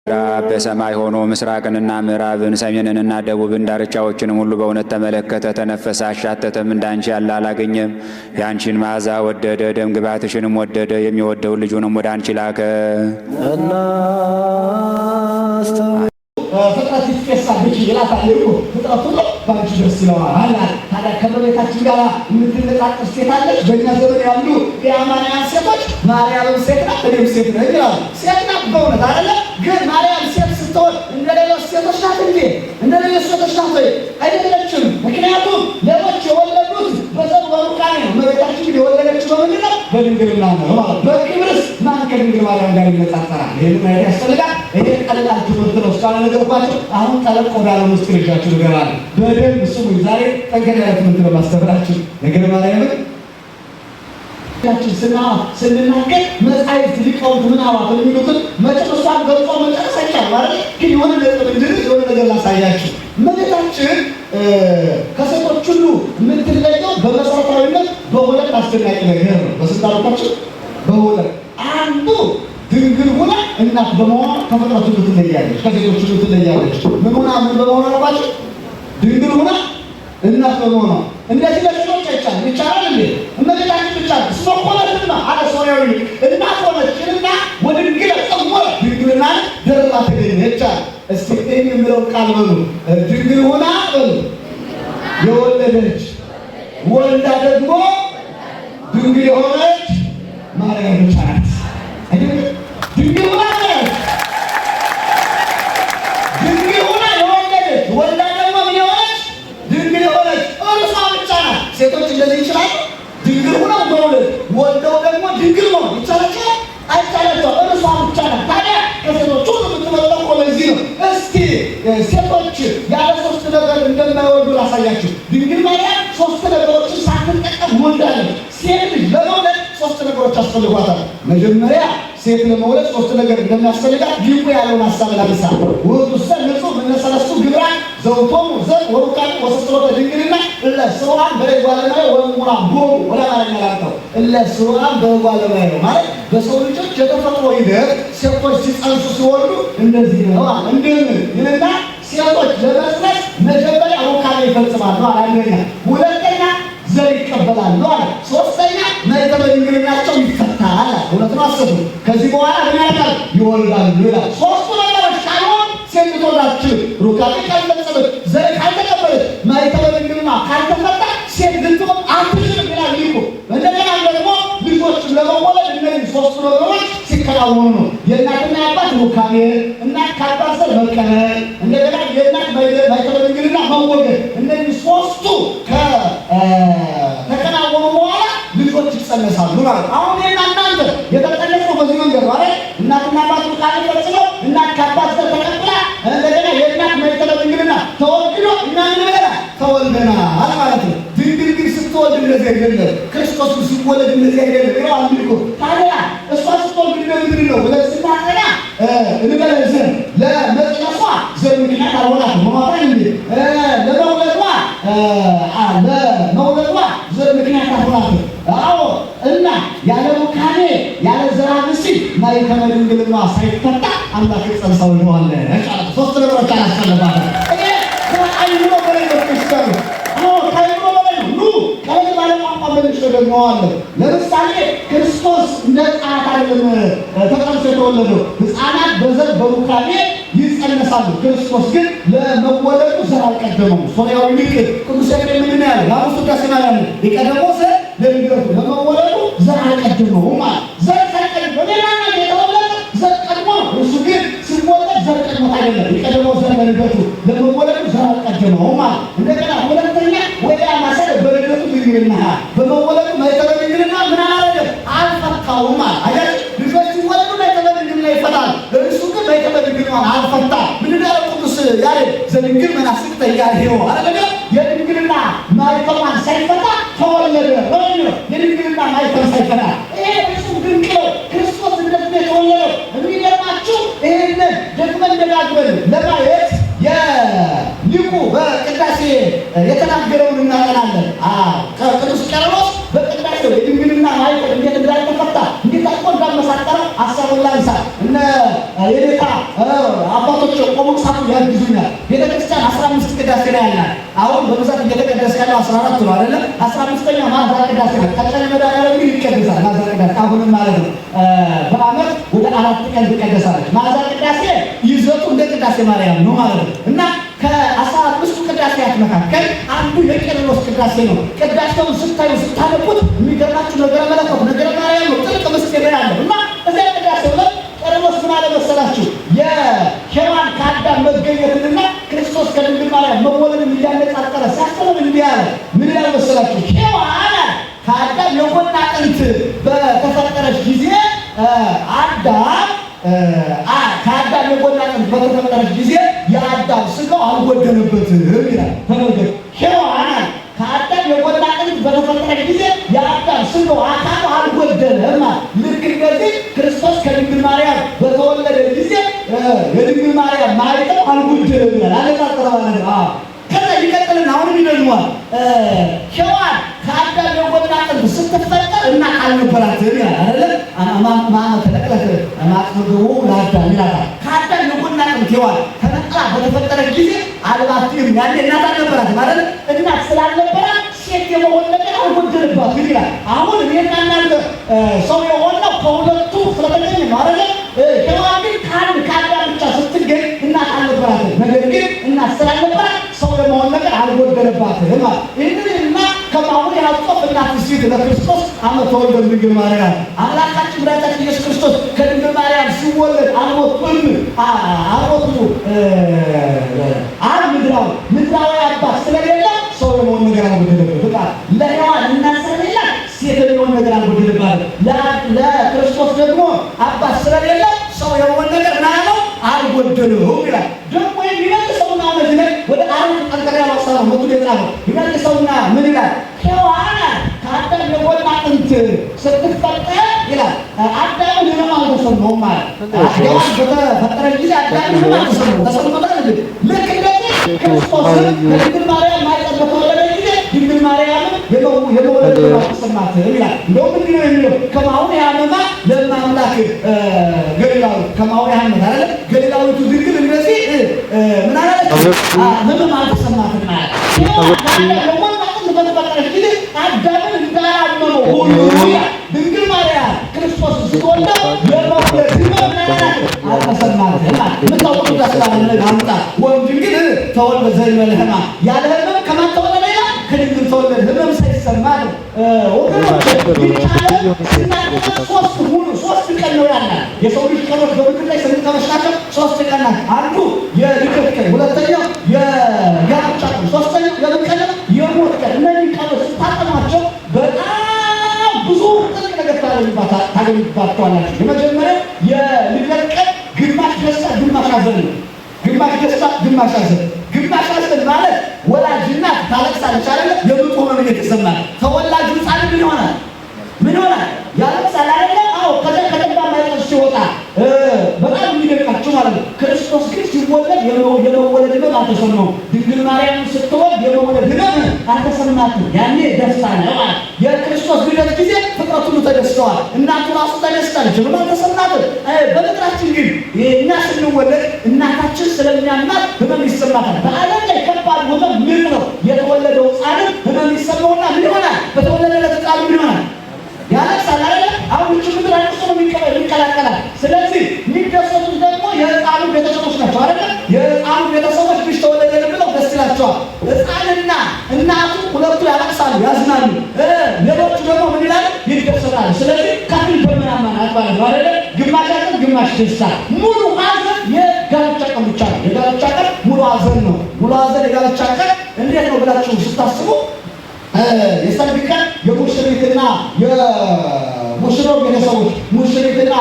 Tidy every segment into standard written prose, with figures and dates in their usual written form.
በሰማይ ሆኖ ምስራቅንና ምዕራብን ሰሜንንና ደቡብን ዳርቻዎችንም ሁሉ በእውነት ተመለከተ፣ ተነፈሰ፣ አሻተተም። እንዳንቺ ያለ አላገኘም። የአንቺን መዓዛ ወደደ፣ ደም ግባትሽንም ወደደ። የሚወደውን ልጁንም ወደ አንቺ ላከ። ፍጥረት ይፌሳ ብኪ ይላታል እኮ፣ ፍጥረት ሁሉ በአንቺ ደስ ይለዋል አለ። ታዲያ ከእመቤታችን ጋር የምትነጻጸር ሴት አለች? በእኛ ዘመን ያሉ የአማንያን ሴቶች ማርያምም ሴት ናት፣ እኔም ሴት ነኝ ይላሉ። ሴት ናት በእውነት አይደለ? ግን ማርያም ሴት ስትሆን እንደ ሌሎች ሴቶች ናት እንዴ? እንደ ሌሎች ሴቶች ናት ወይ? አይደለችም። ምክንያቱም ሌሎች የወለዱት በዘር በሩካቤ ነው። እመቤታችን ግን የወለደችው በምንድን ነው? በድንግልና ነው ማለት። በክብርስ ማን ከድንግል ማርያም ጋር ይነጻጸራል? ይሄን ማየት ያስፈልጋል። ይሄ ቀላል ትምህርት ነው እስካሁን ነገርኳቸው። አሁን ጠለቅ ወዳለ ምስጢር ይዣችሁ እገባለሁ። በደንብ ስሙኝ። ዛሬ ጠንከር ያለ ትምህርት ነው ማስተምራችሁ። ነገር ማርያምን ስንናገር መጻሕፍት ሊቃውንት ምናባት የሚሉትን መቼም እሷን ገልጾ መጨረስ አይቻልም አይደል? ግን የሆነ ነጥብ እንድንይዝ የሆነ ነገር ላሳያችሁ። እመቤታችን ከሴቶች ሁሉ የምትለየው በመሰረታዊነት በሁለት አስደናቂ ነገር ነው። በስንት አልኳችሁ? በሁለት። አንዱ ድንግል ሆና እናት በመሆኗ ከፍጥረት ሁሉ ትለያለች፣ ከሴቶች ሁሉ ትለያለች። ምን ሆና ምን በመሆኗ አልኳችሁ? ድንግል ሆና እናት በመሆኗ። እንደዚህ ለሴቶች አይቻልም። ይቻላል እንዴ? እመቤታችን ብቻ እስመ ኮነትማ አለ ሶርያዊ፣ እናት ሆነችና ወድንግለ ጸወረ፣ ድንግልና ደርባ ተገኘች አለ። እስቲ ይህን የምለውን ቃል በሉ። ድንግል ሆና በሉ የወለደች፣ ወልዳ ደግሞ ድንግል የሆነች ማርያም ብቻ ናት። ድንግል ሆና፣ ድንግል ሆና የወለደች፣ ወልዳ ደግሞ ምን የሆነች? ድንግል የሆነች እርሷ ብቻ ናት። ሴቶች እንደዚህ ይችላሉ? ድንግል ሆነው መውለድ፣ ወልደው ደግሞ ድንግል መሆን ይቻላቸዋል? አይቻላቸውም። እርሷ ብቻ ናት። ታዲያ ከሴቶች ሁሉ የምትበልጠው እኮ ለዚህ ነው። እስቲ ሴቶች ያለ ሶስት ነገር እንደማይወልዱ ላሳያችሁ። ድንግል ማርያም ሶስት ነገሮችን ሳትጠቀም ወልዳለች። ሴት ልጅ ለመውለድ ሶስት ነገሮች ያስፈልጓታል። መጀመሪያ ሴት ለመውለድ ሶስት ነገር እንደሚያስፈልጋት ሊቁ ያለውን ሀሳብ ላንሳ። ውእቱሰ ንጹሕ እምነ ሰለስቱ ግብራት ዘውእቶሙ ዘር ወሩካቤ ወሰስሮተ ድንግልና እለ ስሩዓን በእጓለ እመሕያው ወእሙራን ቦሙ። ወደ አማርኛ ላምጣው። እለ ስሩዓን በእጓለ እመሕያው ማለት በሰው ልጆች የተፈጥሮ ሂደት ሴቶች ሲጸንሱ ሲወልዱ እንደዚህ ነው አለ። እንደምን ይልና ሴቶች ለመጽነስ መጀመሪያ ሩካቤ ይፈጽማሉ አለ። አንደኛ። ሁለተኛ ዘር ይቀበላሉ አለ። ሶስተኛ ማኅተመ ድንግልናቸው ይፈታል አለ። እውነት ነው። አስቡ። ከዚህ በኋላ ምን ያደርጋል? ይወልዳሉ ይላል። ሶስቱ ነገሮች ካልሆኑ ሴት ልትወልድ አትችልም። ሩካቤ ካልፈጸመች፣ ዘር ካልተቀበለች፣ ማኅተመ ድንግልና ካልተፈታ ሴት ልትወልድ አትችልም ይላል ሊቁ። እንደገና ደግሞ ልጆች ለመወለድ እነዚህ ሶስቱ ነገሮች ሲከናወኑ ነው። የእናትና የአባት ሩካቤ፣ እናት ከአባት ዘር መቀበል፣ እንደገና የእናት ማኅተመ ድንግልና መወገድ። እነዚህ ሶስቱ ከተከናወኑ በኋላ ልጆች ይጸነሳሉ ማለት ነው። አሁን እኔና እናንተ የተጸነስነው በዚህ መንገድ ነው አይደል? እናትና አባት ሩካቤ ፈጽመው፣ እናት ከአባት ዘር ተቀብላ፣ እንደገና የእናት ማኅተመ ድንግልና ተወግዶ እና ምን ብለናል? ተወልደናል ማለት ነው። ድንግል ግን ስትወልድ እንደዚህ አይደለም። ክርስቶስ ሲወለድ እንደዚህ አይደለም። ይኸው አምልኮ። ታዲያ እሷ ስትወልድ እንደምንድን ነው ብለን ስናጠና እንበለ ዘር ለመጽነሷ ዘር ምክንያት አልሆናትም። ሆኗታል እንዴ? ለመውለዷ ዘር ምክንያት አልሆናትም። አዎ፣ እና ያለ ሩካቤ ያለ ዘርአ ብእሲ ማኅተመ ድንግልና ሳይፈታ አምላክ ጸንሳ ወልደዋለች። ሶስት ነገሮች አላስፈለጓትም። ይሄ ከአይምሮ በላይ ነው። ክርስቲያኑ፣ አዎ፣ ከአይምሮ በላይ ነው። ኑ ቀለል ባለ ቋንቋ መልሼ ደግመዋለሁ። ለምሳሌ ክርስቶስ እንደ ሕፃናት አይደለም ተጸንሶ የተወለደው። ሕፃናት በዘር በሩካቤ ይጸነሳሉ። ክርስቶስ ግን ለመወለዱ ዘር አልቀደመውም። ሶርያዊ ሊቅ ቅዱስ ኤፍሬም ምንድን ነው ያለው? ለአምስቱ ውዳሴ ማርያም የቀደመው ዘር ለልደቱ ለመወለዱ ዘር አልቀደመውም ማለት ዘር ሳይቀድም በሌላ የተወለደ ዘር ቀድሞ ነው። እሱ ግን ሲወለድ ዘር ቀድሞት አይደለም። የቀደመው ዘር ለልደቱ ለመወለዱ ዘር አልቀደመውም ማለት። እንደገና ሁለተኛ ወዲያ ማሰር በልደቱ ድንግልና በመወለዱ ማኅተመ ድንግልና ምን አላደረገም? አልፈታውም ማለት። አያችሁ፣ ልጆች ሲወለዱ ማኅተመ ድንግልና ይፈታል። እሱ ግን ማኅተመ ድንግልናን አልፈታ። ምንድን ነው ያለው ቅዱስ ያሬድ? ዘድንግል መናፍቅ ተያሄው አይደለ? የድንግልና ማኅተሟን ሳይፈታ ተወለደ ነው። የድንግልና ማኅተም ሳይፈታ፣ ይሄ ፍጹም ድንቅ ነው። ክርስቶስ እንደዚህ ነው የተወለደው። የሚገርማችሁ ይሄንን ደግመን ደጋግመን ለማየት የሊቁ በቅዳሴ የተናገረውን እናጠናለን። ቅዱስ ቄርሎስ በቅዳሴው የድንግልና ማኅተም እንዴት እንዳልተፈታ እንዴት አድርጎ እንዳመሳጠረው ሀሳቡን ላንሳ። እነ የኔታ ነው ያላት። አሁን በብዛት እየተቀደሰ ያለው 14 ነው አይደለ? 15ኛ መዓዛ ቅዳሴ ነው። ቀጨኔ መድኃኔዓለም ግን ይቀደሳል። መዓዛ ቅዳሴ አሁንም ማለት ነው በዓመት ወደ 4 ቀን ትቀደሳለች። መዓዛ ቅዳሴ ይዘቱ እንደ ቅዳሴ ማርያም ነው ማለት ነው እና ከ15ቱ ቅዳሴያት መካከል አንዱ የቄርሎስ ቅዳሴ ነው። ቅዳሴውን ስታዩ ስታነቡት የሚገርማችሁ ነገረ መለኮት ነገረ ማርያም ነው። ጥልቅ ምስጢር ያለው እና እዚያ ቅዳሴው ላይ ቄርሎስ ምን አለ መሰላችሁ? የሔዋን ከአዳም መገኘትንና ክርስቶስ ከድንግል ማርያም መወለድን እያነጻጸረ ሲያስተምር እንዲህ አለ። ምን ይላል መሰላችሁ? ሔዋን ከአዳም የጎን አጥንት በተፈጠረች ጊዜ አዳም ከአዳም የጎን አጥንት በተፈጠረች ጊዜ የአዳም ስጋው አልጎደለበትም ይላል። ተመልከቱ። ሔዋን ከአዳም የጎን አጥንት በተፈጠረች ጊዜ የአዳም ስጋው አካሉ አልጎደለም። ልክ እንደዚህ ክርስቶስ ከድንግል ማርያም በተወለደ ጊዜ የድንግል ማርያም ማኅፀን አልጎደለም ይላል። አነጻጸረ ማለት ነው። ከዛ ይቀጥልና አሁንም ይደግመዋል። ሔዋን ከአዳም የጎን አጥንት ስትፈጠር እናት አልነበራትም ይላል አይደለ? ማመ ተነቅለት ማጥምግቡ ለአዳም ይላታል። ከአዳም የጎን አጥንት ሔዋን ተነቅላ በተፈጠረች ጊዜ አልባትም ያኔ እናት አልነበራትም አይደለ? እናት ስላልነበራት ሴት የመሆን ነገር አልጎደለባትም ይላል። አሁን እኔና እናንተ ሰው የሆነው ከሁለቱ ስለተገኘ ነው አይደለ? ሔዋን ግን ከአንድ ከአዳም ብቻ ስትገኝ እናት አልነበራትም። ነገር ግን እናት ስላልነበራት ሰው የመሆን ነገር አልጎደለባትም ማለት ይህንንና ከማሁ ያጾፍ እናት ሲት ለክርስቶስ አመ ተወልደ እምድንግል ማርያም አምላካችን መድኃኒታችን ኢየሱስ ክርስቶስ ከድንግል ማርያም ሲወለድ አልሞቱም አልሞቱ አብ ምድራዊ ምድራዊ አባት ስለሌለ ሰው የመሆን ነገር አልጎደለበትም። በቃ ለሔዋን እናት ስለሌላት ሴት የመሆን ነገር አልጎደለባትም። ለክርስቶስ ደግሞ አባት ስለሌለ ሰው የመሆን ነገር ምናለው አልጎደለውም ይላል። ደግሞ የሚመልሰውና እዚህ ላይ ወደ አራት ጠንከር ያለው ሀሳብ ነው መቱ የጻፈው። ይመልሰውና ምን ይላል? ሔዋን ከአዳም የጎን አጥንት ስትፈጠር ይላል አዳምን ህመም አልተሰማውም ማለት ሔዋን በተፈጠረች ጊዜ አዳምን ህመም አልተሰማውም። ተሰምቶታል እንዴ? ልክ እንደዚህ ክርስቶስን ከድንግል ማርያም ማኅፀን በተወለደ ጊዜ ድንግል ማርያምን የመውለድ ህመም አልተሰማትም ይላል። እንደውም ምንድን ነው የሚለው? ከማሁ ያመማ ለማምላክ ገሊላዊ ከማሁ ያመማ አይደለ? ገሊላዊቱ ድንግል እንደዚህ ምን አላለች? ህመም አልተሰማትም ማለት ሔዋን ከአዳም የጎን አጥንት በተፈጠረች ጊዜ አዳምን እንዳላመመው ሁሉ ድንግል ማርያም ክርስቶስን ስትወልደው የመውለድ ህመም አልተሰማትም ማለት የምታውቁት ስላለ አምጣ ወእምድንግል ተወልደ ዘእንበለ ሕማም ያለ ህመም ከማን ተወለደ ይላል? ከድንግል ተወለደ። ህመም ሳይሰማ ነው ወገኖች። ሶስት ቀን ነው ያለ የሰው ልጅ ቀኖች በምድር ላይ 8 ቀኖች ናቸው። 3 ቀን ናቸው። አንዱ የልደት ቀን፣ ሁለተኛው የጋብቻ ቀን፣ ሶስተኛው የምን ቀን ነው? የሞት ቀን። እነዚህ ቀኖች ስታጠኗቸው በጣም ብዙ ጥልቅ ነገር ታገኙባቸዋላችሁ። የመጀመሪያው የልደት ቀን ግማሽ ደስታ ግማሽ ሐዘን ነው። ግማሽ ደስታ ግማሽ ሐዘን። ግማሽ ሐዘን ማለት ወላጅ እናት ታለቅሳለች አይደለ? የምጡ ህመም እየተሰማት ተወላጁ ሕፃን ምን ይሆናል? ምን ይሆናል? ያለቅሳል አይደለ? አዎ። ከዛ ከጠባ ማህፀን ሲወጣ በጣም የሚደንቃችሁ ማለት ነው። ክርስቶስ ግን ሲወለድ የመወለድ ህመም አልተሰማውም። ድንግል ማርያም ስትወልድ የመወለድ ህመም አልተሰማትም። ያኔ ደስታ ነው ማለት የክርስቶስ ልደት ጊዜ ፍጥረት ሁሉ ተደስተዋል። እናቱ ራሱ ተደስታለች፣ ህመም አልተሰማትም። በምድራችን ግን እኛ ስንወለድ እናታችን ስለሚያማት ህመም ይሰማታል። በዓለም ላይ ከባድ ህመም ምጥ ነው። የተወለደው ሕፃን ህመም ይሰማውና ምን ይሆናል? በተወለደለት ሕፃኑ ምን ይሆናል? ያለቅሳል አይደለ? አሁን ውጭ ምድር አልቅሶ ነው የሚቀላቀላል። ስለዚህ የሚደሰቱት ደግሞ የሕፃኑ ቤተሰቦች ናቸው አይደለ? የሕፃኑ ቤተሰቦች ልጅ ተወለደልን ብለው ደስ ይላቸዋል። ሕፃንና እናቱ ሁለቱ ያለቅሳሉ፣ ያዝናሉ። ሌሎቹ ደግሞ ምን ይላሉ? ይደሰታሉ። ስለዚህ ከፊል ደመናማ ናት ማለት ነው አይደለ? ግማሽ ሐዘን፣ ግማሽ ደስታ። ሙሉ ሐዘን የጋብቻ ቀን ብቻ ነው። የጋብቻ ቀን ሙሉ ሐዘን ነው። ሙሉ ሐዘን የጋብቻ ቀን እንዴት ነው ብላችሁ ስታስቡ የሰርግ ቀን የሙሽሪትና የሙሽራው ቤተሰቦች ሙሽሪትና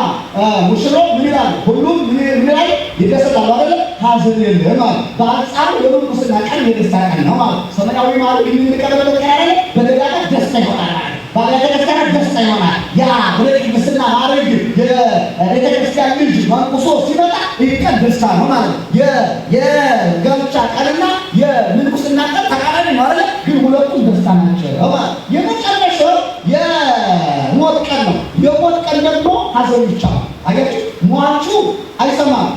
ሙሽራው ምን ይላሉ? ሁሉም ምን ይላሉ? ይደሰታሉ አይደለ? ሐዘን የለም ማለት። በአንጻሩ የምንኩስና ቀን የደስታ ቀን ነው ማለት። ሰማያዊ ማለት የምንቀበልበት ቀን አይደለ? በገዳማት ደስታ ይሆናል ማለት በአብያተ ክርስቲያናት ደስታ ይሆናል። ያ ወደ ቅድስና ማዕረግ የቤተክርስቲያን ልጅ መንኩሶ ሲመጣ ይህ ቀን ደስታ ነው ማለት ነው። የጋብቻ ቀንና የምንኩስና ቀን ተቃራኒ ነው አይደለ? ግን ሁለቱም ደስታ ናቸው ማለት። የመጨረሻው የሞት ቀን ነው። የሞት ቀን ደግሞ ሐዘን ብቻ ነው። አያችሁ፣ ሟቹ አይሰማም፣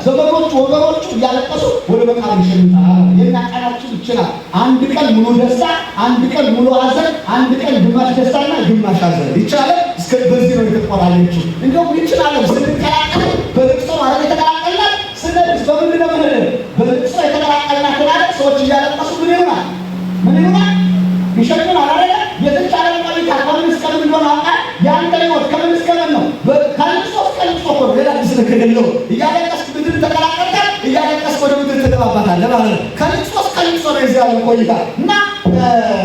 ዘመዶቹ ወገኖቹ እያለቀሱ ወደ መቃብር ይሸኙታል። የኛ ቀናችን ይችላል። አንድ ቀን ሙሉ ደስታ፣ አንድ ቀን ሙሉ ሐዘን፣ አንድ ቀን ግማሽ ደስታና ግማሽ ሐዘን ይቻላል። እስከ በዚህ ነው የተቆራኘችው። እንደውም ይችላል ስንቀላቀል በልቅሶ ማለት የተቀላቀልናት ስንለቅስ በምንድን ነው የምንሄደው? በልቅሶ የተቀላቀልናት ማለት ሰዎች እያለቀሱ ምን ይሆናል? ምን ይሆናል? ይሸኙናል አይደለ? የዚች ዓለም ቆይታ ከምን እስከ ምን እንደሆነ አውቃል። የአንተ ሕይወት ከምን እስከ ምን ነው? ከልቅሶ እስከ ልቅሶ እኮ ነው። ሌላ አዲስ ነገር የለውም። እያለቀስክ ምድር ተቀላቀልካት፣ እያለቀስክ ወደ ምድር ትገባባታለህ ማለት ነው። ከልቅሶ እስከ ልቅሶ ነው የዚህ ዓለም ቆይታ እና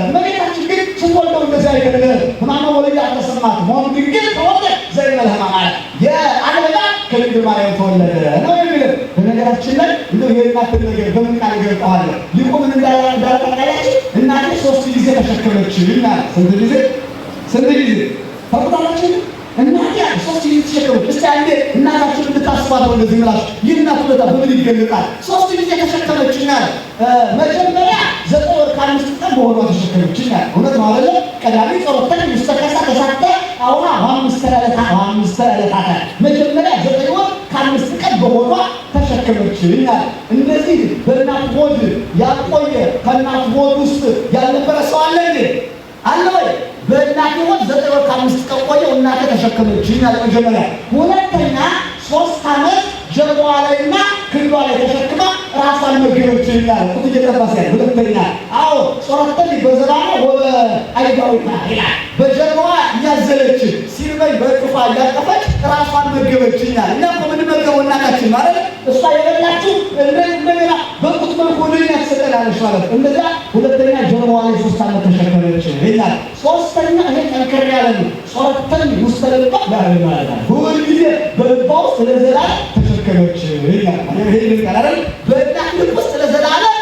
እመቤታችን ግን ስትወልደው እንደዚያ አይደለም። ሕማመ ወልድ አልተሰማትም። ሆኖም ድንግል ተወለደ ዘእንበለ ሕማም ማለት የዓለም ሕማም ከድንግል ማርያም ተወለደ ነው የሚለው። በነገራችን ላይ እንደው የእናትን ነገር በምን ቃል እገልጠዋለሁ? ሊቁ ምን እንዳለ ታውቃላችሁ? እናቴ 3 ጊዜ ተሸከመችኝ አለ። ስንት ጊዜ? ስንት ጊዜ ታውቁታላችሁ? እናቴ 3 ጊዜ ተሸከመች። እስቲ አንዴ እናታችሁን እንድታስቧት ነው እንደዚህ የምላችሁ። የእናት ውለታ በምን ይገለጣል? 3 ጊዜ ተሸከመችኝ አለ። መጀመሪያ 9 ወር ከ5 ቀን በሆዷ ተሸከመችኝ አለ። እውነት ነው አይደለ? ቀዳሚ ጸሎተን ይስተከሳ ተሳተ አውራ አምስት ዕለታት አምስት ዕለታት መጀመሪያ 9 ወር ከ5 ቀን በሆዷ ተሸከመችኝ አለ። እንደዚህ በእናት ሆድ ያልቆየ ከእናት ሆድ ውስጥ ያልነበረ ሰው አለ እንዴ? አለ ወይ? በእናቴ ሆድ 9 ወር ከ5 ቀን ቆየሁ፣ እናቴ ተሸከመችኝ አለ። መጀመሪያ። ሁለተኛ 3 ዓመት ጀርባዋ ላይና ክንዷ ላይ ተሸክማ ራሷን መገበችኝ አለ። ጡት እየጠባ ሲያይ ሁለተኛ። አዎ ጾረተኒ በዘባነ ወበአይዳዊታ ይላል። በጀርባዋ እያዘለች ሲርበኝ በእቅፏ እያቀፈች ራሷን መገበችኝ አለ። እኛ እኮ የምንመገበው እናታችን ነው አይደል? እሷ የበላችው እንደገና በጡት መልኩ ወደ እኛ ትሰጠናለች ማለት ነው። እንደዚያ ሁለተኛ ጀርባዋ ላይ 3 ዓመት ተሸከመች ይላል። ሶስተኛ ይሄ ጠንከር ያለ ነው። ጾረተኒ ውስተ ልባ ለዓለም ማለት ነው። ሁል ጊዜ በልባ ውስጥ ለዘላለም ተሸከመች ይላል። ይሄ ይልቃል አይደል? በእናት ልብ ውስጥ ለዘላለም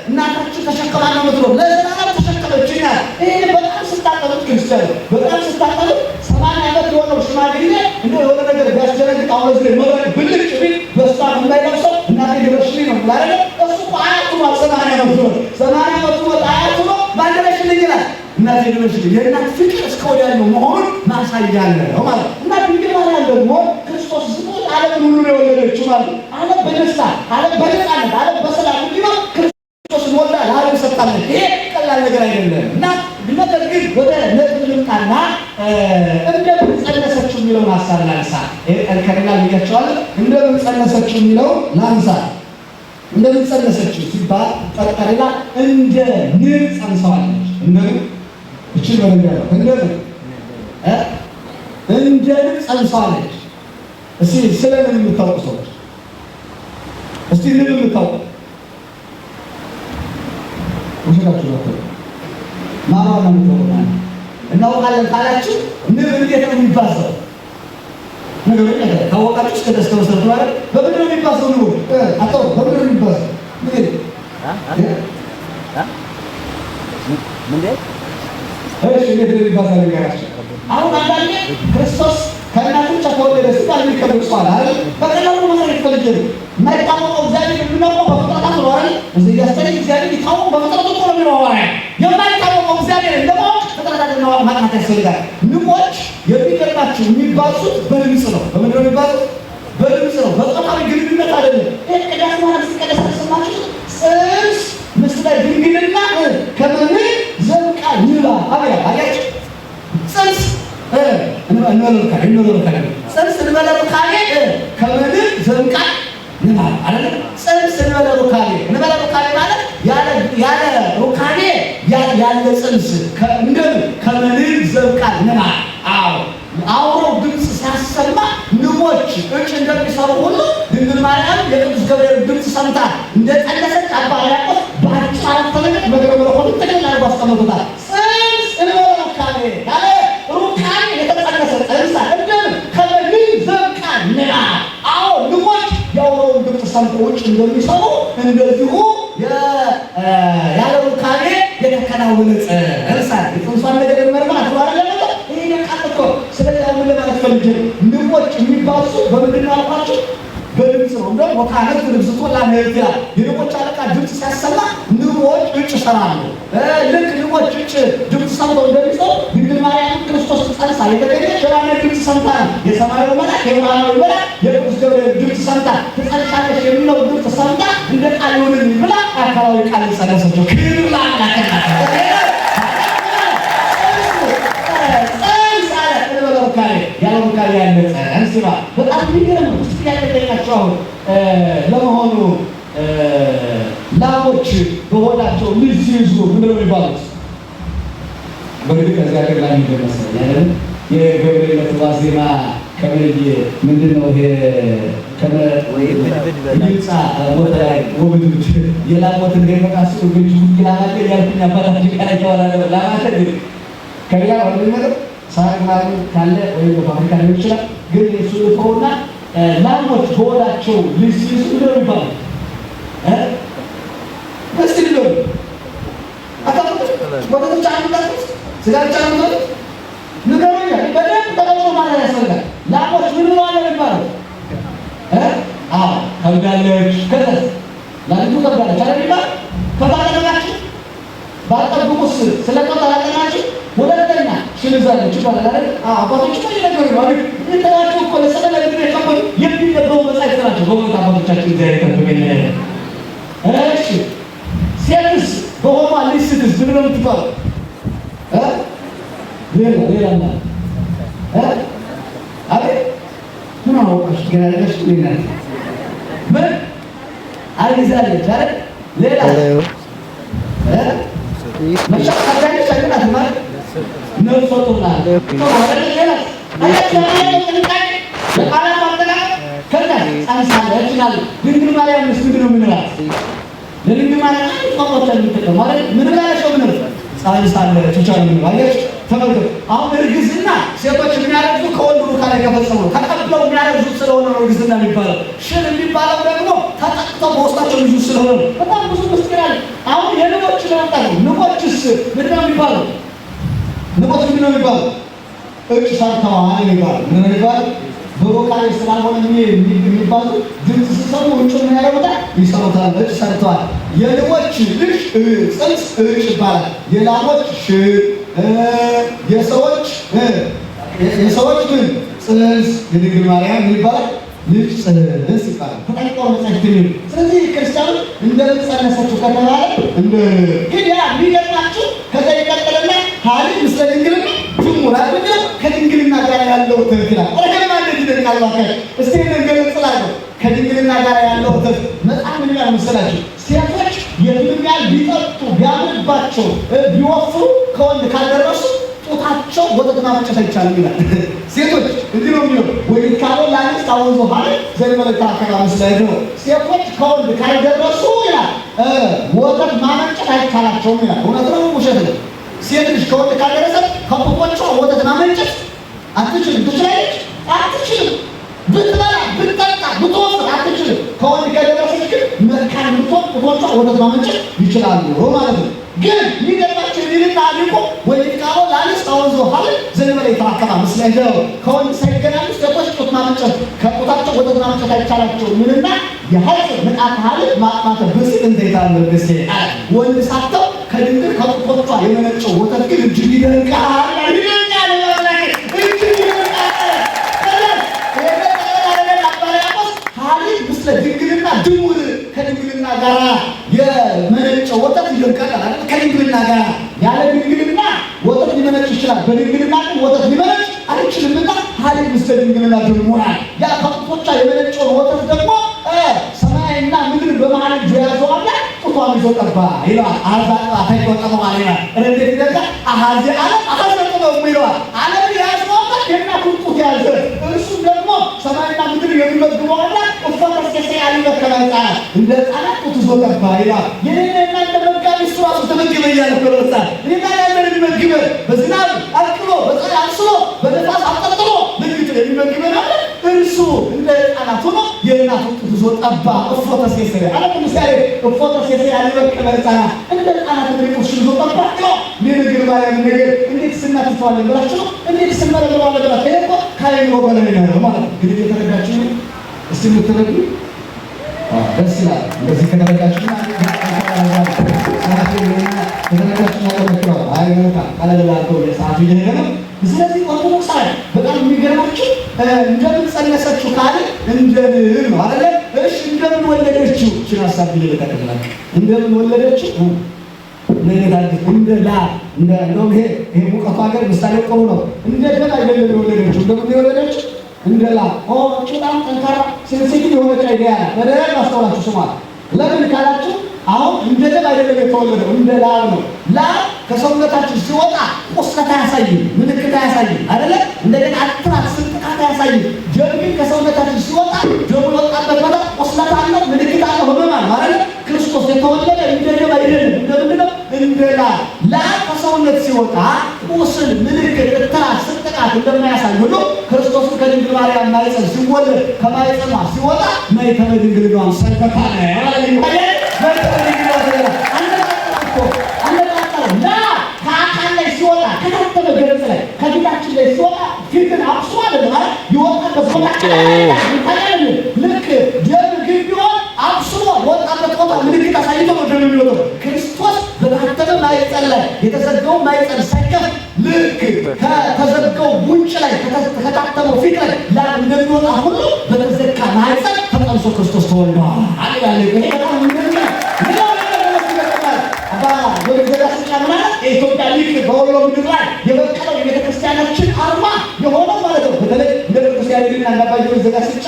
እናታችን ተሸክማ ነው የምትኖር። ለዘላለም ተሸከመች ይላል። ይሄ በጣም ስታጠኑት ክርስቲያን በጣም ስታጠኑት 80 ዓመት የሆነው ሽማግሌ እንደው የሆነ ነገር ቢያስደነግጥ አሁን እዚህ ላይ መብረቅ ብልጭ ቢል በእሷ የማይለብሰው እናቴ ድረሽልኝ ነው የሚለው አይደል? እሱ እኮ አያቱ ነው። 80 ዓመቱ ነው። 80 ዓመቱ ነው። አያቱ ነው። ማን ድረሽልኝ ይላል? እናቴ ድረሽልኝ። የእናት ፍቅር እስከ ወዲያኛው መሆኑን ማሳያ ነው ማለት ነው። እና ድንግል ማርያም ደግሞ ክርስቶስ ዝሙት ዓለምን ሁሉ ነው የወለደችው ማለት ነው። ዓለም በደስታ ዓለም በነፃነት ዓለም በሰላም እንዲኖር ክርስቶስን ወልዳ ለዓለም ሰጥታለች። ይሄ ቀላል ነገር አይደለም። እና ነገር ግን ወደ ነጥብ ልምጣና እንደምን ጸነሰችው የሚለውን ሐሳብ ላንሳ። ይሄ ጠንከርና ብያቸዋለሁ። እንደምን ጸነሰችው የሚለውን ላንሳ። እንደምን ጸነሰችው ሲባል ጠጠርና እንደ ንብ ጸንሰዋለች። እንደ ንብ እቺ ነው ያለው። እንደ ንብ እንደ ንብ ጸንሰዋለች። እስቲ ስለምን የምታውቁ ሰዎች እስቲ ንብ የምታውቁ ውሸታችሁ ነው። ማማን ነው የምታውቁት ማለት ነው። እናውቃለን ካላችሁ ንብ እንዴት ነው የሚባዛው? ንገሩኝ። ነገር ካወቃችሁ እስከ ደስ ተመሰረቱ ማለት በምንድን ነው የሚባዛው? ንቡ አጣው በምንድን ነው የሚባዛው? ምንድን? አ? ምንድን? እሺ እንዴት ነው የሚባዛው ንገራችሁ። አሁን አንዳንዴ ክርስቶስ ከእናቱ ብቻ ተወለደ ሲባል የሚከብድ ሰው አለ አይደል? በቀላሉ ማድረግ ፈልጌ ነው። የማይታወቀው እግዚአብሔር የምናውቀው በፍጥረታት ነው አይደል? እዚህ እያስተለኝ እግዚአብሔር ይታወቅ በፍጥረቱ እኮ ነው የሚለው ሐዋርያ። የማይታወቀው እግዚአብሔር ለማወቅ ፍጥረታትን ማጥናት ያስፈልጋል። ንቦች የሚገርማችሁ የሚባዙት በድምፅ ነው። በምንድን ነው የሚባዙት? በድምፅ ነው። በጾታዊ ግንኙነት አይደለም። ይሄ ቅዳሴ ማለት ሲቀደስ ተሰማችሁ? ጽንስ ምስለ ድንግልና ከመምን ዘንቃ ንባ አብያ አያችሁ? ጽንስ እንበለሩካኔ እንበለሩካኔ ጽንስ እንበለሩካኔ ከምን ዘንቃ ንባ አይደል? ጽንስ እንበለሩካኔ እንበለሩካኔ ማለት ያለ ሩካኔ ያለ ጽንስ እንደምን ከምን ዘንቃ ንባ። አዎ አውሮ ድምጽ ሲያሰማ ንቦች እጭ እንደሚሰሩ ሁሉ ድንግል ማርያም የቅዱስ ገብርኤል ድምጽ ሰምታ እንደጸነሰች አባ ሕርያቆስ በአጭር አረፍተ ነገር ነገረ መለኮቱን ጥቅልል አድርጎ አስቀምጦታል። ጽንስ እንበለሩካኔ ያለ ሩካኔ የተጸነሰ ጽንስ እንደምን ከምን ዘንቃ ንባ። አዎ ንቦች የአውሮውን ድምጽ ሰምተው ውጭ እንደሚሰሩ እንደዚሁ ያለ ሩካኔ የተከናወነ ጽንስ አለ። የጽንሷን ነገር መመርመር አትባረለ ይሄ ቃል እኮ። ስለዚህ አሁን ለማለት ፈልጌ ነው። ንቦች የሚባዙት በምንድን ነው አልኳችሁ? በድምፅ ድምፅ ነው። እንደውም ወካነት ርግዝቶ ላንህት ይላል። የንቦች አለቃ ድምፅ ሲያሰማ ንቦች እጭ ይሰራሉ። ልክ ንቦች እጭ ድምፅ ሰምተው እንደሚሰሩ ድንግል ማርያም ክርስቶስ ጸንሳ የተገኘች የማንን ድምፅ ሰምታ ነው? የሰማያዊ መልአክ የብርሃናዊ መልአክ የቅዱስ ገብርኤል ድምፅ ሰምታ ትጸንሻለሽ የሚለው ድምፅ ሰምታ እንደ ቃል ይሁንልኝ ብላ አካላዊ ቃል ጸነሰችው። ክብር ለአምላክ። ጽንስ አለ እንበለ ያለ ሩካቤ ያለ ጽንስ ይላል። በጣም የሚገርም ነው። እስኪ ጥያቄ ጠይቃቸው። አሁን ለመሆኑ ላሞች በሆዳቸው ልጅ ሲይዙ ምንድን ነው የሚባሉት? በእርግጥ ከዚህ ሀገር ላም የለም መሰለኝ አይደለም? የገብርኤል ዋዜማ ከመይ ምንድን ነው ይሄ? ይምጻ ሞተ ላይ ወብድብድ የላም ሞት እንዳይመጣ ሲሉ ግን ላም አለ እያልኩኝ አባታችን ቃል ያወራ ላም አለ ከሌላ ወደ የሚመጣው ሳር ምናምን ካለ ወይም በፋብሪካ ሊሆን ይችላል። ግን እሱ ልፈውና ላሞች በሆዳቸው ልጅ ሲይዙ ምንድን ነው የሚባሉት? እስቲ ንገሩ። አታውቁትም? ወተት ብቻ ነው የምታውቁት? ስጋ ብቻ ነው የምታውቁት? ንገሩኝ። በደንብ ተቀምጦ ማለት ያስፈልጋል። ላሞች ምን ብለዋል ነው የሚባለው? አዎ ከብዳለች። ከዛስ ላሚቱ ከብዳለች አይደል የሚባለው? ከብት አጠገባችሁ ባትጠብቁስ ስለ ከብት አላጠናችሁ? ሁለተኛ ሽን ይዛለች ይባላል አይደል? አዎ አባቶች እኮ እየነገሩኝ ነው አይደል? የሚጠራቸው እኮ ለሰለላ የከበዱ የሚነበቡ መጻሕፍት ናቸው። በእውነት አባቶቻችን እግዚአብሔር ይጠብቅልን። እሺ ሴትስ በሆዷ ልጅ ስትይዝ ምንድን ነው የምትባለው? ሌላ ሌላ ማለት አቤት ምን አወቃችሁ? ገና አይደለሽ ሌላ ምን አርግዛለች አይደል? ሌላ መቼም ከብዳለች አይደል ማለት ነፍሰ ጡር ናት። ጥሩ አይደል? ሌላ ጥንቃቄ ለቃላት አጠቃቀም ከዛ ጸንሳለች ይላል። ድንግል ማርያምስ ምንድን ነው የምንላት? ለድንግል ማርያም አንድ ቋንቋ ብቻ ነው የምንጠቀመው ማለት ምን ብላለች ነው የምንለው? ጸንሳለች ብቻ ነው የምንለው። አያችሁ ተመልከቱ። አሁን እርግዝና ሴቶች የሚያረግዙ ከወንዱ ሩካቤ ከፈጸሙ ነው። ተቀብለው የሚያረግዙት ስለሆነ ነው እርግዝና የሚባለው። ሽል የሚባለው ደግሞ ተጠቅተው በውስጣቸው ልጁ ስለሆነ ነው። በጣም ብዙ ምስጢር አለ። አሁን የንቦች ለመምጣት ነው። ንቦችስ ምንድን ነው የሚባለው? ንቦች ምንድን ነው የሚባለው? እጭ ሰርተዋል የሚባለው ምንድን ነው የሚባለው? በሩካቤ ስላልሆነ የሚባሉ ድምፅ ሲሰሙ እጩ ምን ያደርጉታል? ይሰሩታል። እጭ ሰርተዋል። የንቦች ልጅ ጽንስ እጭ ይባላል። የላሞች ሽል፣ የሰዎች የሰዎች ግን ጽንስ የድንግል ማርያም ምን ይባላል? ልጅ ጽንስ ይባላል። ተጠንቀው መጻሕፍት የሚሉ ስለዚህ ክርስቲያኖች እንደምን ጸነሰችው ከተባለ እንደ ግን ያ የሚገርማችሁ ከዛ ይቀጥልና ሀሊብ ምስለ ድንግልና ድሙር አይደል? ከድንግልና ጋር ያለው ወተት ይላል። ኧረ እንዴት ይደንቃል! እባክህ እስቲ ይሄንን ገለጽ ላድርገው። ከድንግልና ጋር ያለው ወተት መጽሐፍ ምን ይላል መሰላችሁ? ሴቶች የቱንም ያህል ቢጠጡ ቢያምርባቸው ቢወፍሩ ከወንድ ካልደረሱ ጡታቸው ወተት ማመንጨት አይቻልም ይላል። ሴቶች እንዲህ ነው የሚለው ወይ ካሎ ላንስት አወንዞ ሀለ ዘእንበለ ይትራከባ ምስለ ነው። ሴቶች ከወንድ ካልደረሱ ይላል ወተት ማመንጨት አይቻላቸውም ይላል። እውነት ነው ውሸት ነው? ሴት ልጅ ከወንድ ካልደረሰች ከጡቶቿ ወተት ማመንጨት አትችልም። ትችላለች? አትችልም። ብትበላ ብትጠጣ ብትወፍር አትችልም። ከወንድ ከደረሰች ግን መካን ብትሆን ጡቶቿ ወተት ማመንጨት ይችላሉ ማለት ነው። ግን የሚገርማችሁ የሚልና ሊቁ ወይትቃሎ ላንስት አወንዞ ሀለ ዘእንበለ ይትራከባ ምስለ ነው። ከወንድ ሳይገናኙ ሴቶች ጡት ማመንጨት ከጡታቸው ወተት ማመንጨት አይቻላቸውም ይልና የሐጽ ምጣተ ሀልብ ማጥማተ ብእሲት እንተ ይታመር ብእሴ ወንድ ሳተው ከድንግል ከጡቶቿ የመነጨው ወተት ግን እጅግ ይደንቃል። ይደንቃል እጅግ ይደንቃል። ሀሊብ ምስለ ድንግልና ድሙር ከድንግልና ጋር የመነጨው ወተት ይደንቃል አይደል? ከድንግልና ጋር ያለ ድንግልና ወተት ሊመነጭ ይችላል። በድንግልና ግን ወተት ሊመነጭ አይችልምና ሀሊብ ምስለ ድንግልና ድሙር ያ ከጡቶቿ የመነጨውን ወተት ደግሞ ሰማይና ምድር በመሃል እጁ የያዘው አምላክ ጡቷን ይዞ ጠባ ይለዋል። አዛጣ ተይቆጠመዋል ይለዋል። እንዴት ይደንቃል! አሃዚ ዓለም አሃዘ ጥበቡ ይለዋል። ዓለምን የያዘው አምላክ የእናቱን ጡት ያዘ። እርሱም ደግሞ ሰማይና ምድር የሚመግበው አምላክ እፎ ተስኬሰ ያሊበ ከመ ሕፃናት እንደ ሕፃናት ጡት ይዞ ጠባ ይለዋል። የኔና የእናንተ መጋቢ እሱ ራሱ ተመገበ እያለ እኮ ነው ሕፃን። እኔና እናንተን የሚመግበን በዝናብ አብቅሎ በፀሐይ አብስሎ በነፋስ አብጠርጥሮ ለይቶ የሚመግበን አለ። እርሱ እንደ ሕፃናት ሆኖ የእናቱን ጡት ይዞ ጠባ። እፎ ተስኬሰ አለ ቅዱስ ያሬድ። እፎ ተስኬሰ ያሊበ ከመ ሕፃናት እንደ ሕፃናት ጡትሽን ይዞ ጠባ ይለዋል። የድንግል ማርያም ነገር እንዴት ስናትተዋለን ብላችሁ ነው? እንዴት ስንመረምረዋለን ብላችሁ? ይሄ እኮ ከአእምሮ በላይ ነው ማለት ነው። እንግዲህ የተረዳችሁ እስቲ የምትረዱ ደስ ይላል። እንደዚህ ከተረዳችሁ ሰዓቱ እየሄደ ነው። ስለዚህ ኦርቶዶክሳውያን በጣም የሚገርማችሁ እንደምን ጸነሰችው ካለ እንደምን ነው አይደለ? እሺ እንደምን ወለደችው? እችን ሀሳብ ብዬ ልጠቅልላችሁ። እንደምን ወለደችው? እንደ ላብ እንደውም ይሄ ሙቀቱ ሀገር ምሳሌ ጥሩ ነው። እንደ ደም አይደለም የወለደችው። እንደምን የወለደችው? እንደ ላብ። በጣም ጠንካራ sensitive የሆነች idea ናት። በደንብ አስተውላችሁ ስሟት። ለምን ካላችሁ አሁን እንደ ደም አይደለም የተወለደው፣ እንደ ላብ ነው። ላብ ከሰውነታችን ሲወጣ ቁስለት አያሳይም፣ ምልክት አያሳይም አይደለ? እንደገና አትራት ስንጥቃት አያሳይም። ደም ግን ከሰውነታችን ሲወጣ ደሙ የወጣበት ቦታ ቁስለት አለው፣ ምልክት አለው፣ ህመም አለው አይደለ? ክርስቶስ የተወለደ እንደ ደም አይደለም፣ እንደ ምንድን ነው? እንደ ላብ። ላብ ከሰውነት ሲወጣ ቁስል፣ ምልክት፣ እትራት፣ ስንጥቃት እንደማያሳይ ሁሉ ክርስቶስን ከድንግል ማርያም ማኅፀን ሲወለድ ከማኅፀኗ ሲወጣ ማኅተመ ድንግልናዋን ሳይፈታ ነው ከአካል ላይ ሲወጣ ከታተመ ገጽ ላይ ከፊታችን ላይ ሲወጣ ፊትን አብሶ አይደለም ማለት የወጣበት ቦታ ልክ ደም ግን ቢሆን አብስሎ ወጣበት ቦታ ምልክት አሳይቶ ነው ደም የሚወጣው። ክርስቶስ በታተመ ማኅፀን ላይ የተዘጋው ማኅፀን ሳይከፍት ልክ ከተዘጋው ጉንጭ ላይ ከታተመው ፊት ላይ ላብ እንደሚወጣ ሁሉ በተዘጋ ማኅፀን ተጸንሶ ክርስቶስ ተወልዷል። ይሄ በጣም የሚገርም ነው። አባ ዘጋስጫ ማለት የኢትዮጵያ ሊቅ በወሎ ምድር ላይ የበቀለው የቤተክርስቲያናችን አርማ የሆነው ማለት ነው። በተለይ እንደ ቅዱስ ያሬድና እንደ አባ ጊዮርጊስ ዘጋስጫ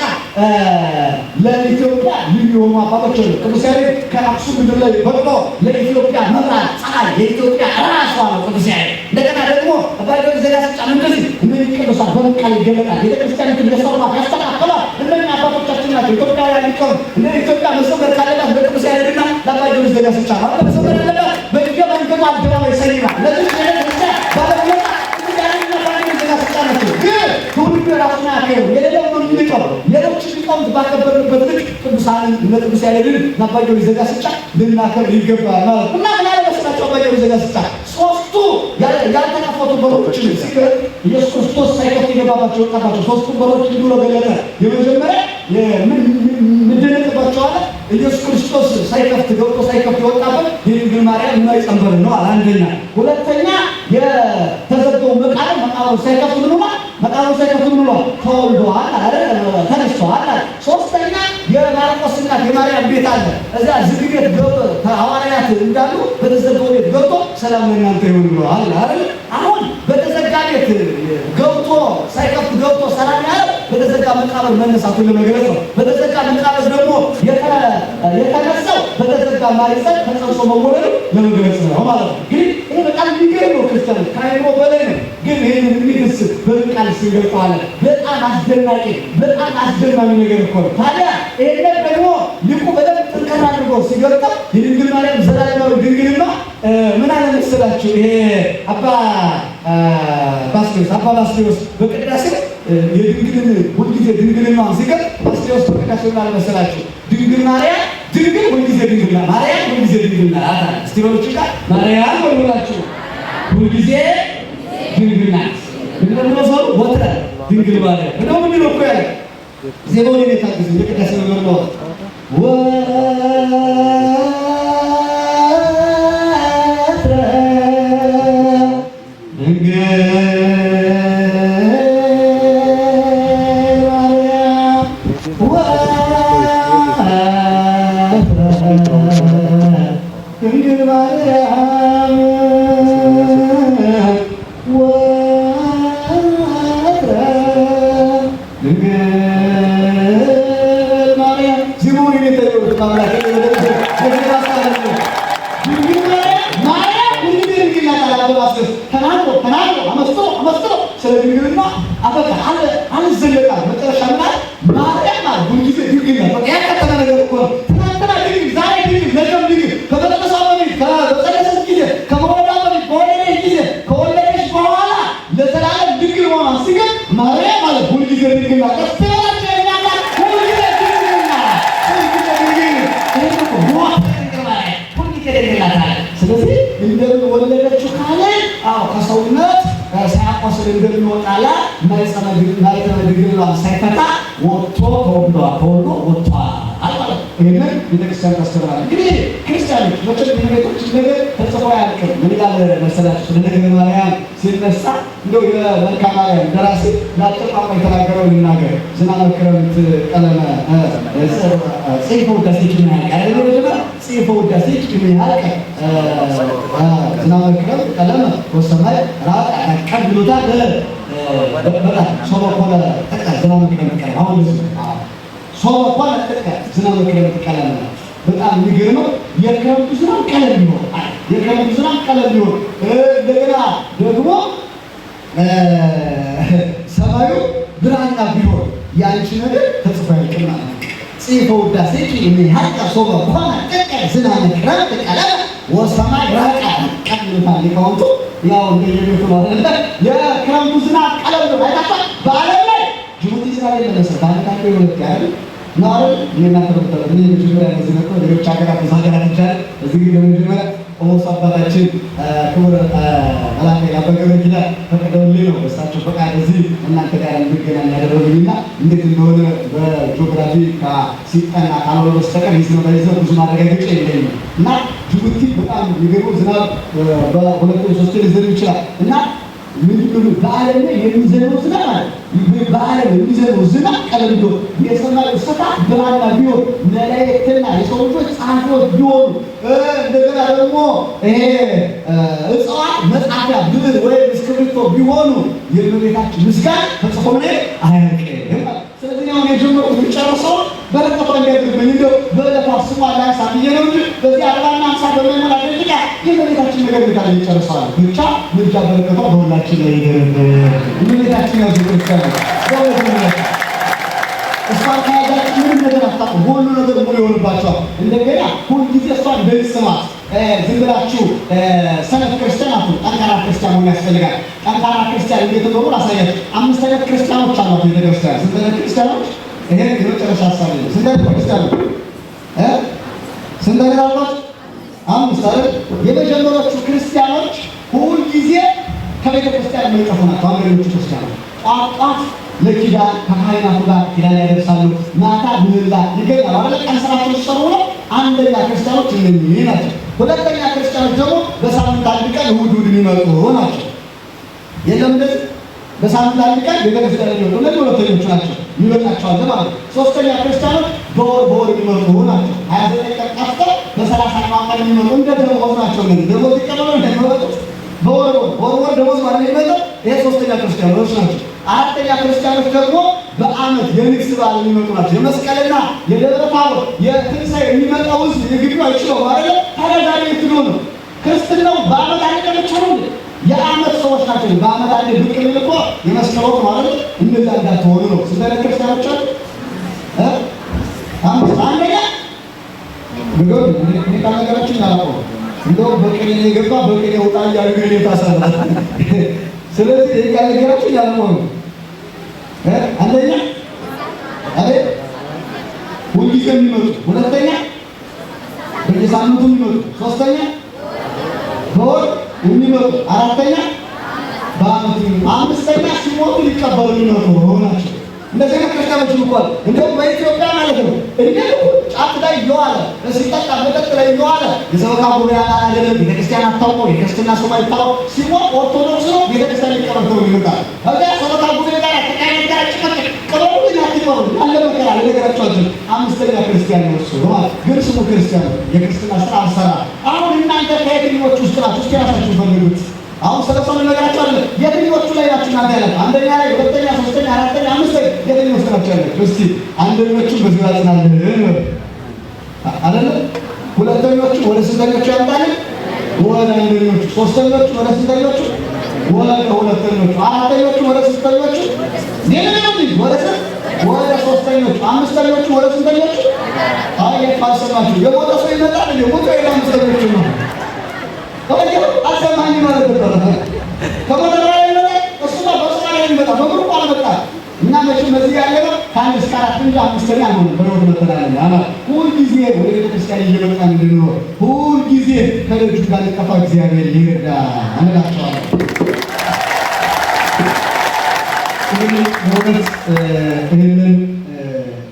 ለኢትዮጵያ ልዩ የሆኑ አባቶች አሉ። ቅዱስ ያሬድ ከአክሱም ምድር ላይ በቅሎ ለኢትዮጵያ መብራት ፀሐይ፣ የኢትዮጵያ ራሷ ነው ቅዱስ ያሬድ። እንደገና ደግሞ አባ ጊዮርጊስ ዘጋስጫ እንደዚህ እነዚህ ቅዱሳን በመቃል ይገለጣል። ቤተክርስቲያኒቱን የሰሯት ያስተካከሏት እነዚህ አባቶቻችን ናቸው። ኢትዮጵያውያን ሊቃውንት እንደ ኢትዮጵያ መሰበር ካለባት በቅዱስ ያሬድና ለአባ ጊዮርጊስ ዘጋስጫ ነው መሰበር ያለባት። በየመንገዱ አደባባይ ሰይማ ለዚህ ቤተክርስቲያን ባለውለታ ቅዱስ ያሬድና አባ ጊዮርጊስ ዘጋስጫ ናቸው። ግን ትውልዱ የራሱን አያከብርም። የሌላው ነው የሚንቀው። ሌሎች ሊቃውንት ባከበርንበት ልክ ቅዱሳንን እነ ቅዱስ ያሬድን እና አባ ጊዮርጊስ ዘጋስጫ ልናከብር ይገባል ማለት ነው። እና ምን አለ መሰላችሁ አባ ጊዮርጊስ ዘጋስጫ ሶስቱ ያልተከፈቱ በሮችን ሲገልጥ ኢየሱስ ክርስቶስ ሳይከፍት የገባባቸው የወጣባቸው ሶስቱ በሮች እንዲህ ብሎ ገለጠ። የመጀመሪያ ምንደነቅባቸው አለ ኢየሱስ ክርስቶስ ሳይከፍት ገብቶ ሳይከፍት የወጣበት የድንግል ማርያም የማኅፀን በር ነው አለ። አንደኛ። ሁለተኛ የተዘጋው መቃብር መቃብሩ ሳይከፍት ምን ሆኗል? መቃብሩ ሳይከፍት ምን ሆኗል? ተወልዷል አለ፣ ተነስቷል አለ። ሶስተኛ የማርቆስ እናት የማርያም ቤት አለ። እዛ ዝግ ቤት ገብቶ ሐዋርያት እንዳሉ በተዘጋው ቤት ገብቶ ሰላም ለእናንተ ይሁን ብለዋል አይደል? አሁን በተዘጋ ቤት ገብቶ ሳይከፍት ገብቶ ሰላም ያለው በተዘጋ መቃብር መነሳቱን ለመግለጽ ነው። በተዘጋ መቃብር ደግሞ የተነሳው በተዘጋ ማኅፀን ተጸንሶ መወለዱ ለመግለጽ ነው ማለት ነው። እንግዲህ ይሄ በጣም የሚገርም ነው። ክርስቲያኖች ከአእምሮ በላይ ነው። ግን ይህንን የሚግስ በምን ቃል ስንገልጸዋለን? በጣም አስደናቂ በጣም አስደማሚ ነገር እኮ ነው። ታዲያ ይሄንን ደግሞ ሊቁ በደንብ ጥንቅር አድርጎ ሲገልጠው የድንግል ማርያም ዘላለማዊ ድንግልና ምን አለ መሰላችሁ? ይሄ አባ ባስልዮስ አባ ባስልዮስ በቅዳሴ የድንግልን ሁልጊዜ ድንግልናዋን ሲገልጥ ባስልዮስ በቅዳሴ ምን አለ መሰላችሁ? ድንግል ማርያም ድንግል ሁልጊዜ ድንግል ናት፣ ማርያም ሁልጊዜ ድንግል ናት አለ። እስቲ በሉት ጋር ማርያም በሉላችሁ ሁልጊዜ ድንግል ናት። ምንድነው ሰው ወትረ ድንግል ማርያም እንደው ምንድነው እኮ ያለ ዜማውን እኔ ታግዙ የቅዳሴ መምህር ነው። ወትረ ድንግል ማርያም ወትረ ድንግል ማርያም ወትረ ድንግል ማርያም ዜማውን እኔ ተይወት ማምላክ ድንግል ማርያም ሁልጊዜ ድንግል ናት አለ አባ ባስልዮስ። ተናግሮ ተናግሮ አመስጥሮ አመስጥሮ ስለ ድንግልና አበቃ አልዘለቃል። መጨረሻ ምን አለ? ማርያም አለ ሁልጊዜ ድንግል ናት። በቃ ያከተመ ነገር እኮ ነው። ትናንትና ድንግል፣ ዛሬ ድንግል፣ ነገም ድንግል። ከመጠነሷ በፊት በጸነሰች ጊዜ፣ ከመውለዷ በፊት፣ በወለደች ጊዜ፣ ከወለደች በኋላ ለዘላለም ድንግል መሆኗን ሲገልጽ ማርያም ማለት ሁልጊዜ ድንግል ናት። ደስ ይበላችሁ የእኛ አምላክ ሁልጊዜ ድንግል ናት። ሁልጊዜ ድንግል። ይሄ እኮ ድንግል ማርያም ሁልጊዜ ድንግል ናት አለ። ስለዚህ እንደምን ወለደችው ካለ አዎ ከሰውነት ሳያቆስል እንደሚወጣ ላብ ማኅተመ ድንግልናዋን ሳይፈታ ወጥቶ ተወልዷል፣ ተወልዶ ወጥቷል ማለት ነው። ይህንን ቤተክርስቲያን ታስተምራለች። እንግዲህ ክርስቲያኖች መቼም የቤቶች ነገር ተጽፎ አያልቅም። ምን ይላል መሰላችሁ? ስለ ነገረ ማርያም ሲነሳ እንደው የመልክአ ማርያም ደራሲ ለአጭር ቋንቋ የተናገረው ልናገር። ዝናመ ክረምት ቀለመ ጽሕፈ ውዳሴኪ ምን ያህል አይደል? መጀመሪያ ጽሕፈ ውዳሴኪ ምን ያህል ዝናመ ክረምት ቀለመ ወሰማይ ራቀ ቀን ብሎታል። በጣም ሶበ ኮነ ጥቀ ዝናመ ክረምት ቀለመ። አሁን ሶበ ኮነ ጥቀ ዝናመ ክረምት ቀለመ። በጣም የሚገርመው የክረምቱ ዝናብ ቀለም ቢሆን፣ የክረምቱ ዝናብ ቀለም ቢሆን፣ እንደገና ደግሞ ሰማዩ ብራና ቢሆን የአንቺ ነገር ተጽፎ አያልቅም ማለት ነው። ጽሕፈ ውዳሴኪ እምይሃቀ ሶበ ኮነ ጥቀ ዝናመ ክረምት ቀለመ ወሰማይ ራቀ ቀን ይሉታል ሊቃውንቱ። ያው እንደየቤቱ ማለት ነው። የክረምቱ ዝናብ ቀለም ነው። አይታችኋል? በዓለም ላይ ጅቡቲ ዝናብ የለም መሰለኝ። በዓመት አንዴ ሁለት ያህል ነው አይደል? እኔ እናንተ ነው እኔ መጀመሪያ እዚህ መጥቶ ሌሎች ሀገራት ብዙ ሀገራት ይቻላል። እዚህ ግን ለመጀመሪያ ቆሞስ አባታችን ክቡር መላከ አባ ገብረ ኪዳን ፈቅደውልኝ ነው በእሳቸው ፈቃድ እዚህ እናንተ ጋር እንድገናኝ ያደረጉኝና እንዴት እንደሆነ በጂኦግራፊ ሲጠና ካልሆነ በስተቀር ይህ ነው ይዘው ብዙ ማረጋገጫ የለኝም። እና ጅቡቲ በጣም የሚገርመው ዝናብ በሁለት ሶስት ሊዘንብ ይችላል። እና ምንድነው በዓለም ላይ የሚዘንበው ዝናብ አለ፣ በዓለም የሚዘንበው ዝናብ ቀለም ቢሆን፣ የሰማዩ ስፋት ብራና ቢሆን፣ መላእክትና የሰው ልጆች ጸሐፊዎች ቢሆኑ፣ እንደገና ደግሞ ይሄ እጽዋት መጻፊያ ብዕር ወይም እስክሪብቶ ቢሆኑ የእመቤታችን ምስጋና ተጽፎ ምን አያልቅም። ስለዚህ አሁን የጀመርኩት ጨርሰው በረከቷ እንዲያድርብኝ እንደው በዕለቷ ስሟ ላንሳ ብዬ ነው እንጂ በዚህ 40ና 50 በማይሞላ ደቂቃ የእመቤታችን ነገር እንዴት አድርጌ ጨርሰዋለሁ? ብቻ ምልጃ በረከቷ በሁላችን ላይ ይደርብን። እመቤታችን ያዙ ክርስቲያኖች፣ በእውነት ነው። እሷን ከያዛችሁ ምንም ነገር አታጡም። ሁሉ ነገር ሙሉ ይሆንባቸዋል። እንደገና ሁልጊዜ እሷን በልጽማት ዝም ብላችሁ ሰነፍ ክርስቲያን አትሁኑ። ጠንካራ ክርስቲያን መሆን ያስፈልጋል። ጠንካራ ክርስቲያን እንዴት እንደሆኑ ላሳያችሁ። አምስት አይነት ክርስቲያኖች አሏት ቤተክርስቲያን። ስንት አይነት ክርስቲያኖች? ይሄ የመጨረሻ ሀሳብ ነው። ስንት አይነት ክርስቲያኖች? ስንት አይነት አሏት? አምስት አይደል? የመጀመሪያዎቹ ክርስቲያኖች ሁልጊዜ ከቤተ ክርስቲያን የማይጠፉ ናቸው። አንደኞቹ ክርስቲያኖች ጧት ጧት ለኪዳን ከካህናቱ ጋር ኪዳን ያደርሳሉ። ማታ ምህላ ይገኛሉ አይደል? ቀን ስራቸውን ሲሰሩ ነው። አንደኛ ክርስቲያኖች እነኚህ ናቸው። ሁለተኛ ክርስቲያኖች ደግሞ በሳምንት አንድ ቀን እሑድ እሑድ የሚመጡ ናቸው። የለም እንደዚህ በሳምንት አንድ ቀን ቤተክርስቲያን የሚመጡ እነዚህ ሁለተኞቹ ናቸው። ይበቃቸዋል ማለት ነው። ሶስተኛ ክርስቲያኖች በወር በወር የሚመጡ ናቸው። 29 ቀን ጠፍተው በ30ኛው ቀን የሚመጡ እንደ ደመወዝ ናቸው። እነዚህ ደመወዝ ይቀበሉ እንደሚመጡት በወር ወር ወር ደመወዝ ማለት የሚመጣው ይሄ ሶስተኛ ክርስቲያኖች ናቸው። አራተኛ ክርስቲያኖች ደግሞ በዓመት የንግስ በዓል የሚመጡ ናቸው። የመስቀልና የደብረ ታቦር የትንሣኤ የሚመጣው ህዝብ የግቢው አይችለውም አይደለ? ታዲያ ዛሬ የት ሄዶ ነው? ክርስትናው በዓመት አንድ ቀን ብቻ ነው እንዴ? የዓመት ሰዎች ናቸው። በዓመት አንድ ብቅ የሚል እኮ የመስቀል ወቅት ማለት ነው። እንደዛ እንዳትሆኑ ነው። ስንት አይነት ክርስቲያኖች አሉ? አምስት። አንደኛ ምግብ እኔ ካልነገራችሁ አላውቀውም። እንደውም በቅኔ ነው የገባ በቅኔ ውጣ እያሉ ግን እኔ ታሰራ። ስለዚህ ይሄ ካልነገራችሁ አላውቀውም። አንደኛ አይደል ሁልጊዜ የሚመጡ፣ ሁለተኛ በየሳምንቱ የሚመጡ፣ ሶስተኛ በወር የሚመጡ፣ አራተኛ በዓመት የሚመጡ፣ አምስተኛ ሲሞቱ ሊቀበሉ የሚመጡ ናቸው። እንደዚህ አይነት ክርስቲያኖች እኮ አሉ። እንደውም በኢትዮጵያ ማለት ነው እድሜ ልኩን ጫት ላይ እየዋለ ሲጠጣ መጠጥ ላይ እየዋለ የሰበካ ጉባኤ አባል አይደለም፣ ቤተክርስቲያን አታውቀው፣ የክርስትና ስሙ አይታወቅ፣ ሲሞት ኦርቶዶክስ ነው ቤተክርስቲያን ሊቀበል ተብሎ ይመጣል። ከዚያ ሰበካ ጉባኤ ጋር ተቃራኒ ጋር ጭቅጭቅ፣ ቅበሩልኝ አትቅበሩልኝ ያለ መከራ ልነገራችሁ አልችልም። አምስተኛ ክርስቲያን ነው እሱ ማለት ግን ስሙ ክርስቲያን ነው፣ የክርስትና ስራ አልሰራ። አሁን እናንተ ከየትኞቹ ውስጥ ናችሁ? እስኪ ራሳችሁ ፈልጉት። አሁን ስለ ሰው ልነግራችሁ አይደለም። የትኞቹ ላይ ናችሁ እናንተ ያላችሁ? አንደኛ ላይ፣ ሁለተኛ፣ ሶስተኛ፣ አራተኛ፣ አምስተኛ የትኞቹ ውስጥ ናችሁ ያላችሁ? እስቲ አንደኞቹ በዚሁ ያጽናልን አይደለ? ሁለተኞቹ ወደ ስንተኞቹ ያምጣልን? ወደ አንደኞቹ። ሶስተኞቹ ወደ ስንተኞቹ? ወደ ሁለተኞቹ። አራተኞቹ ወደ ስንተኞቹ? ወደ ስንት? ወደ ሶስተኞቹ። አምስተኞቹ ወደ ስንተኞቹ? አይ አልሰማችሁ። የሞተ ሰው ይመጣል እንዴ? ሞተ የለ አምስተኞቹ ነው። አልሰማኝም ማለት ነው። ከሞተ በኋላ ይመጣል። እሱማ በስራ ላይ የሚመጣ በምሩ አልመጣም። እና መቼም በዚህ ያለ ነው ከአንድ እስከ አራት እንጂ አምስተኛ አንሆንም። በሕይወት መተላለፍ አማ ሁልጊዜ ወደ ቤተክርስቲያን እየመጣን እንድንኖር ሁልጊዜ ከደጁ እንዳንጠፋ እግዚአብሔር ይርዳን እንላቸዋለን። እንግዲህ በእውነት ይህንን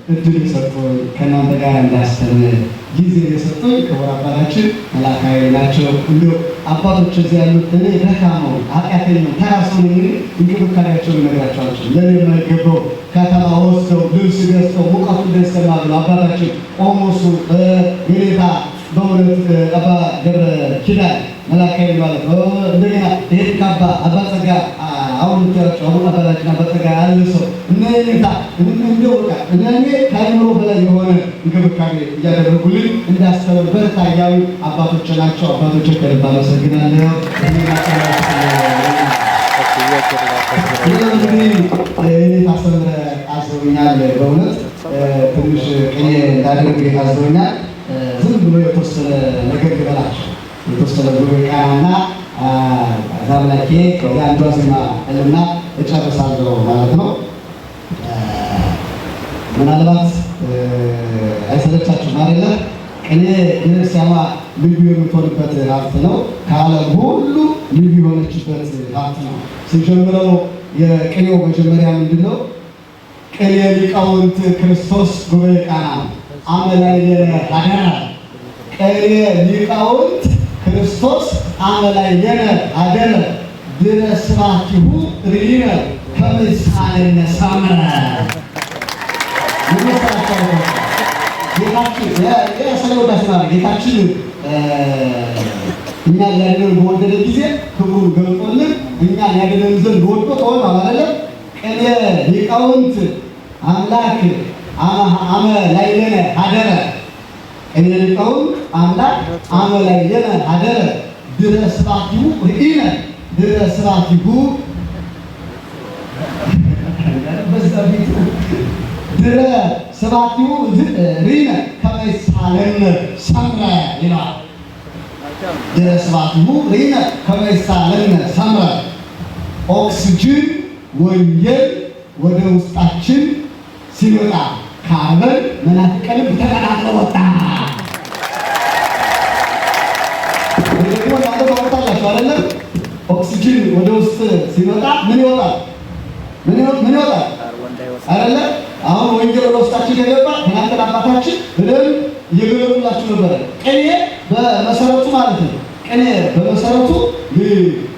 እድል እድል የሰጡኝ፣ ከእናንተ ጋር እንዳስተምር ጊዜ የሰጡኝ ክቡር አባታችን መልአከ ኃይል ናቸው። እንዲሁ አባቶች እዚህ ያሉት እኔ ደካማው ኃጢአተኛው ተራ ሰው ነኝ። እኔ እንክብካቤያቸውን ልነግራቸው አልችልም። ለእኔ የማይገባው ከተማ ወስደው ልብስ ገዝተው ሙቀቱ እንዳይሰማ ብለው አባታችን ቆሞሱ የኔታ በእውነት አባ ገብረ ኪዳን መልአከ ኃይል ማለት ነው። እንደገና ይሄን ካባ አባ ጸጋ አሁን የምታያቸው አሁን አባታችን አባ ጸጋ ያለ ሰው እነ የኔታ እንደው በቃ እኔ ከአእምሮ በላይ የሆነ እንክብካቤ እያደረጉልኝ እንዳስተምር በርታ እያሉ አባቶች ናቸው። አባቶች ከልብ አመሰግናለሁ። እንግዲህ የኔታ አስተምረ አዘውኛል። በእውነት ትንሽ ቅኔ እንዳደርግ አዘውኛል። ዝም ብሎ የተወሰነ ነገር ልበላቸው፣ የተወሰነ ጉባኤ ቃናና ዛምላኬ የአንዷ ዜማ እልና እጨርሳለሁ ማለት ነው። ምናልባት አይሰለቻችሁም አይደለ? ቅኔ ቤተክርስቲያኗ ልዩ የምትሆንበት ሀብት ነው። ከዓለም ሁሉ ልዩ የሆነችበት ሀብት ነው። ስንጀምረው የቅኔው መጀመሪያ ምንድን ነው? ቅኔ ሊቃውንት ክርስቶስ ጉባኤ ቃና ነው። አመላይለነ ሀደረ። ቅኔ ሊቃውንት ክርስቶስ አመላይለነ ሀደረ ድረ ስብሐቲሁ ርኢነ ከመ ይሳለነ ሰምረ። ጌታችን ስለ ውዳሴ ማርያም ጌታችን እኛን ሊያድነን በወደደ ጊዜ ክብሩን ገልጦልን እኛን ያድነን ዘንድ ወዶ ተወልዷል አይደለም? ቅኔ ሊቃውንት አምላክ አመ ላዕሌነ ሀደረ፣ ቅኔ ሊቃውንት አምላክ አመ ላዕሌነ ሀደረ ድረ ስብሐቲሁ ርኢነ ድረ ስብሐቲሁ በዛ ፊቱ ድረ ስብሐቲሁ ርኢነ ከመ ይሳለነ ሰምረ ይለዋል። ድረ ስብሐቲሁ ርኢነ ከመ ይሳለነ ሰምረ። ኦክስጅን ወንጌል ወደ ውስጣችን ሲመጣ ካርበን መናፍቀ ልብ ተቀጣጥሎ ወጣ። ወይ ደግሞ እናንተ ታውቁታላችሁ አይደለም? ኦክስጅን ወደ ውስጥ ሲመጣ ምን ይወጣል? ምን ይወጣል? አይደለ? አሁን ወንጌል ወደ ውስጣችን ከገባ ትናንትና አባታችን በደንብ እየገለጡላችሁ ነበረ። ቅኔ በመሰረቱ ማለት ነው። ቅኔ በመሰረቱ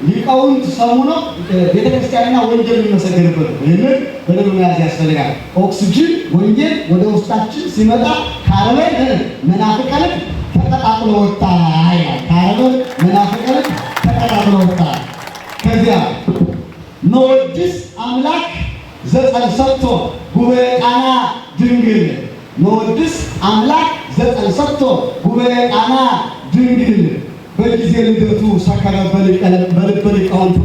ሊቃውንት ሰሙ ነው፣ ቤተክርስቲያንና ወንጌል የሚመሰገንበት ነው። ይህንን በደንብ መያዝ ያስፈልጋል። ኦክስጅን ወንጌል ወደ ውስጣችን ሲመጣ ካርበን መናፍቀ ልብ ተቀጣጥሎ ወጣ ይላል። ካርበን መናፍቀ ልብ ተቀጣጥሎ ወጣ። ከዚያ መወድስ አምላክ ዘጸንሰቶ ጉባኤ ቃና ድንግል፣ መወድስ አምላክ ዘጸንሰቶ ጉባኤ ቃና ድንግል በጊዜ ልደቱ ሰከረ በልበ ሊቃውንት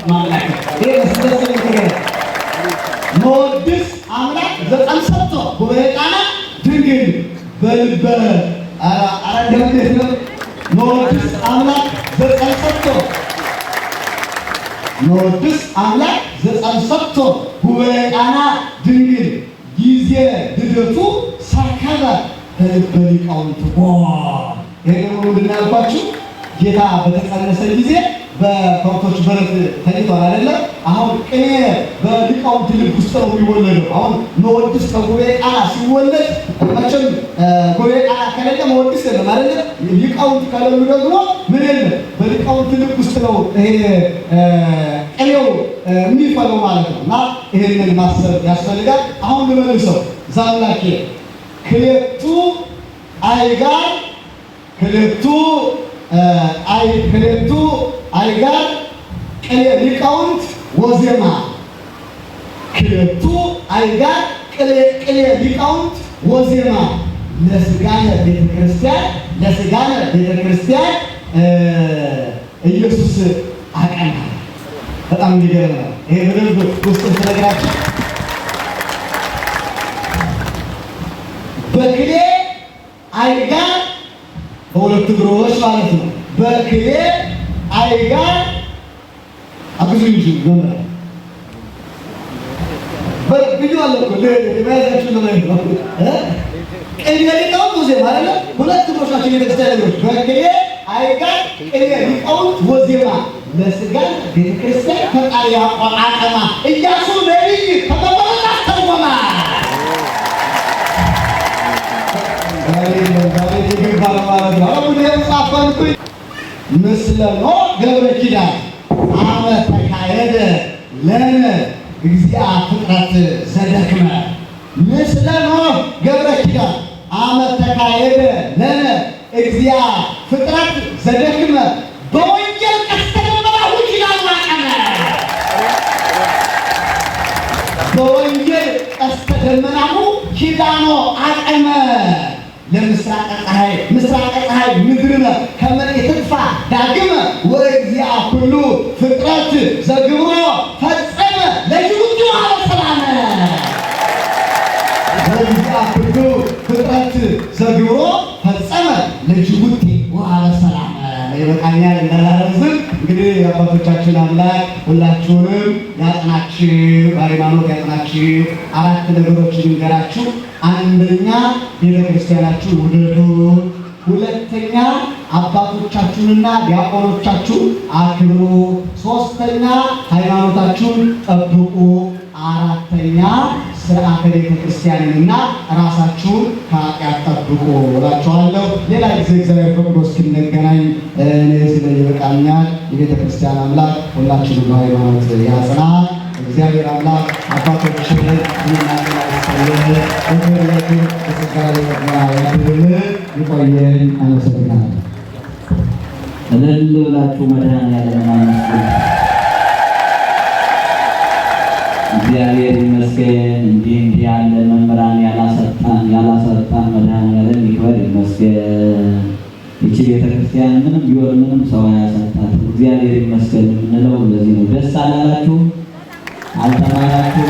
ማምላክ። ይሄ መወድስ አምላክ ዘጸንሰቶ ጉባኤ ቃና ድንግል በልበ አረ ነው። መወድስ አምላክ ዘጸንሰቶ፣ መወድስ አምላክ ዘጸንሰቶ ጉባኤ ቃና ድንግል ጊዜ ልደቱ ሰከረ በልበ ሊቃውንት። ይሄ ደግሞ ምንድን ነው ያልኳችሁ? ጌታ በተጸነሰ ጊዜ በከብቶች በረት ተኝቷል አይደለም? አሁን ቅኔ በሊቃውንት ልብ ውስጥ ነው የሚወለደው። አሁን መወድስ ከጉባኤ ቃና ሲወለድ መቼም ጉባኤ ቃና ከሌለ መወድስ የለም አይደለ? ሊቃውንት ከሌሉ ደግሞ ምን የለም። በሊቃውንት ልብ ውስጥ ነው ይሄ ቅኔው የሚፈለው ማለት ነው። እና ይሄንን ማሰብ ያስፈልጋል። አሁን ልመልሰው ዛምላኬ ክሌቱ አይጋር ክልቱ አይ ክልቱ አይጋር ቅኔ ሊቃውንት ወዜማ፣ ክልቱ አይጋር ቅኔ ሊቃውንት ወዜማ ለስጋነ ቤተክርስቲያን፣ ለስጋነ ቤተክርስቲያን ኢየሱስ አቀና። በጣም የሚገርም ነው። ይሄ በደንብ ውስጥ ስነግራችሁ በክሌ አይጋር በሁለት እግሮች ማለት ነው። በክሌ አይጋር አግዙኝ እንጂ መምህር ብዩ አለ እኮ ለመያዛችሁ ለማየት ነው። ቅኔ ሊቃውንት ወዜማ አይደለ? ሁለት እግሮች ናቸው የቤተክርስቲያን እግሮች። በክሌ አይጋር ቅኔ ሊቃውንት ወዜማ ለስጋ ቤተክርስቲያን ፈጣሪ አቀማ ኢያሱ ነቢይ ተቀበለና ተርጎማ። ዛሬ ዛሬ የገባ ነው ማለት ነው። አሁን ጻፈንኩኝ። ምስለ ኖህ ገብረ ኪዳን አመ ተካየደ ለነ እግዚአ ፍጥረት ዘደክመ። ምስለ ኖህ ገብረ ኪዳን አመ ተካየደ ለነ እግዚአ ፍጥረት ዘደክመ፣ በወንጌል ቀስተ ደመናሁ ኪዳኑ አቀመ። በወንጌል ቀስተ ደመናሁ ኪዳኖ አቀመ ለምስራቀ ፀሐይ፣ ምስራቀ ፀሐይ ምድርነ ከመ ኢትጥፋ ዳግመ፣ ወእግዚአ ኩሉ ፍጥረት ዘግብሮ ፈጸመ ለጅቡቲ ወሀበ ሰላመ። ወእግዚአ ኩሉ ፍጥረት ዘግብሮ ፈጸመ ለጅቡቲ ወሀበ ሰላመ። ይበቃኛል እንዳላረዝም። እንግዲህ የአባቶቻችን አምላክ ሁላችሁንም ያጽናችሁ፣ በሃይማኖት ያጽናችሁ። አራት ነገሮችን ልንገራችሁ። አንደኛ ቤተ ክርስቲያናችሁ ውደዱ። ሁለተኛ አባቶቻችሁንና ዲያቆኖቻችሁን አክብሩ። ሶስተኛ ሃይማኖታችሁን ጠብቁ። አራተኛ ስርዓተ ቤተ ክርስቲያንንና ራሳችሁን ከኃጢአት ጠብቁ እላችኋለሁ። ሌላ ጊዜ እግዚአብሔር ፈቅዶ እስክንገናኝ እኔ እዚህ ላይ ይበቃኛል። የቤተ ክርስቲያን አምላክ ሁላችሁንም በሃይማኖት ያጽና። እግዚአብሔር አምላክ አባቶችን እናትና ይስጥልን፣ በምህረቱ በጸጋ ያድርልን። ይቆየን። አመሰግናለሁ። እልል ብላችሁ መድኃኔዓለምን አመስግኑ። እግዚአብሔር ይመስገን። እንዲህ እንዲህ ያለ መምህራን ያላሰጣን ያላሰጣን መድኃኔዓለም ይክበር ይመስገን። ይቺ ቤተክርስቲያን ምንም ቢሆን ምንም ሰው አያሳጣትም። እግዚአብሔር ይመስገን የምንለው እንደዚህ ነው። ደስ አላላችሁ? አልተማራችሁ?